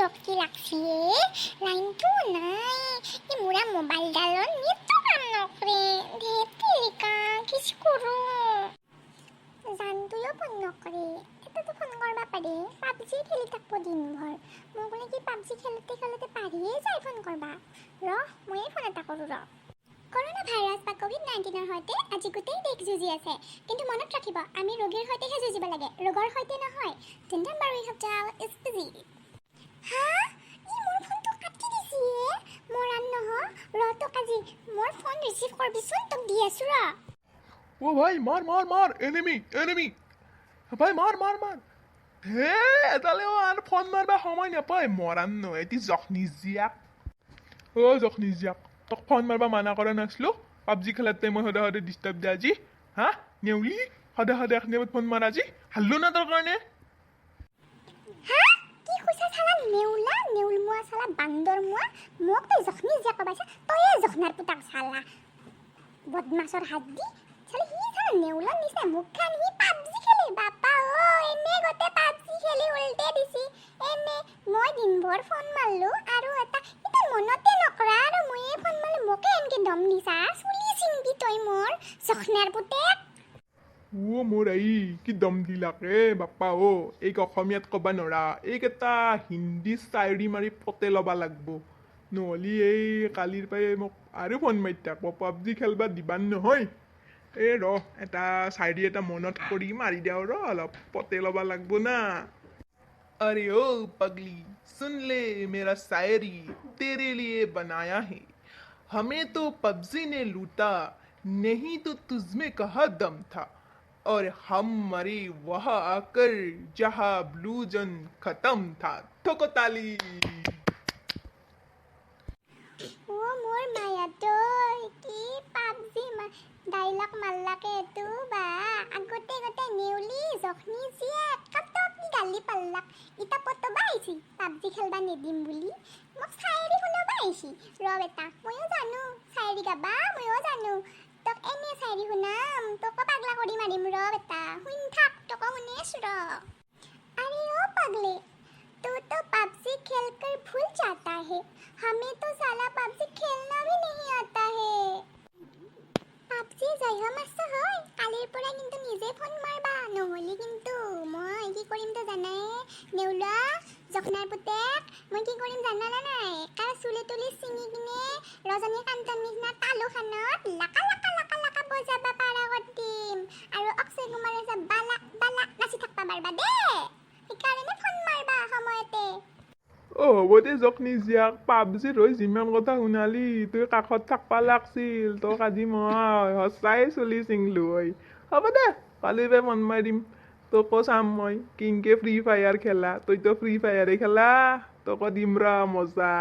বিৰক্তি লাগছি এ। লাইনটো নাই, এই মোৰা মোবাইলডালত নেটো কাম নকৰে। ধেত তেৰিকা, কি কৰোঁ? জানটোও ফোন নকৰে, এটাতো ফোন কৰবা পাৰে। পাবজি খেলি থাকব দিনভৰ। মই ক'লে কি পাবজি খেলোতে খেলোতে পাৰিয়ে যায় ফোন কৰবা। ৰহ, ময়ে ফোন এটা কৰোঁ ৰ। কৰোণা ভাইৰাছ বা ক'ভিড-19ৰ সৈতে আজি গোটেই দেশ যুঁজি আছে। কিন্তু মনত ৰাখিব, আমি ৰোগীৰ সৈতেহে যুঁজিব লাগে, ৰোগৰ সৈতে নহয়। The number you have dialled is busy. হা, ই মোৰ ফোনটো কাটি দিছে। মৰাণ নহ ৰ, তোক আজি মোৰ ফোন ৰিচিভ কৰবিচোন, তোক দি আছো ৰ। ও ভাই, মাৰ মাৰ মাৰ, এনিমি এনিমি, ভাই মাৰ মাৰ মাৰ। হে, এডালেও আৰু ফোন মাৰবা সময় নাপায়। মৰাণ নহয় এটি জখনি জীয়াক। অ' জখনি জীয়াক, তোক ফোন মাৰবা মানা কৰা নাছিলো? পাবজি খেলাৰ টাইমত সদায় সদায় ডিষ্টাৰ্ব দিয়া আজি। হা নেউলি, সদায় সদায় এখিনি ফোন মাৰা আজি হাল্লো না তোৰ কাৰণে? হা, কি কৈছা? চালা নেউলা, নেউল মোৱা, চালা বান্দৰ মোৱা, মোক তই জখনি জীয়াক পাইছা? তয়ে জখনাৰ পুতাক, চালা বদমাছৰ হাত দি। চালা সি চালা নেউলাৰ নিচিনা মুখখান, সি পাবজি খেলে। বাপা অ, এনে গোটে পাবজি খেলি উল্টে দিছি। এনে মই দিনভৰ ফোন মাৰলো আৰু এটা সিটো মনতে নকৰা, আৰু ময়ে ফোন মাৰলো, মোকে এনকে দম দিছা। চুলি চিংবি তই মোৰ জখনাৰ পুতেক। অ' মোৰ এই কি দম দিলাক এ বাপ্পা অ'। এইক অসমীয়াত ক'বা নৰা, এইকেইটা হিন্দী চাইৰি মাৰি পতে ল'বা লাগব। নহ'লি এই কালিৰ পৰাই মোক আৰু ফোন মাৰি থাকব, পাবজি খেলবা দিবান নহয়। এই ৰ, এটা চাইৰি এটা মনত কৰি মাৰি দিওঁ ৰ, অলপ পতে ল'বা লাগব না। अरे ओ पगली, सुन ले मेरा शायरी, तेरे लिए बनाया है। हमें तो पबजी ने लूटा, नहीं तो तुझमें कहाँ दम था, और हम मरे वहाँ आकर जहाँ ब्लू जोन खत्म था। ठोको ताली। অ' মোৰ মায়া, তই কি পাবজি ডাইলগ মাৰলাকে এইটো বা। আগতে গোটে নেউলি জখনি জীয়েক কত কি গালি পাল্লাক, ইতা পতবা আহিছি পাবজি খেলবা নিদিম বুলি, মোক চায়েৰি শুনাবা আহিছি। ৰ বেটা, ময়ো জানো চায়েৰি গাবা, ময়ো জানো। তোক এনে চায়েৰি শুনাম, তোকো পাগলা কৰি মাৰিম। ৰ বেটা, শুন থাক, তোকো শুনি আছো ৰ। अरे ओ पगले, तू तो पबजी खेलकर भूल जाता है, हमें तो साला पबजी खेलना भी नहीं आता है। পাবজি জয় মাছ হয়, কালিৰ পৰা কিন্তু নিজে ফোন মাৰবা, নহ'লে কিন্তু মই কি কৰিম তই জানাই। নেউলা জখনাৰ পুতেক, মই কি কৰিম জানানে নাই? কাৰ চুলি তুলি ছিঙি কিনে ৰজনীকান্তৰ নিচিনা তালুখানত লাকা লাকা লাকা লাকা বজাবা পাৰা কৰি দিম, আৰু অক্ষয় কুমাৰৰ নিচিনা বালা বালা নাচি থাকবা পাৰবা দে। সেইকাৰণে ফোন মাৰবা সময়তে। অ' হ'ব দে জখনি জীয়াক, পাবজি ৰৈ যিমান কথা শুনালি, তুই কাষত থাকবা লাগছিল। তোক আজি মই সঁচাই চুলি ছিংলো হয়। হ'ব দে, কালি পৰাই ফোন মাৰিম। তোকো চাম মই কিনকে ফ্ৰী ফায়াৰ খেলা। তইতো ফ্ৰী ফায়াৰে খেলা, তোকো দিম ৰ মজা।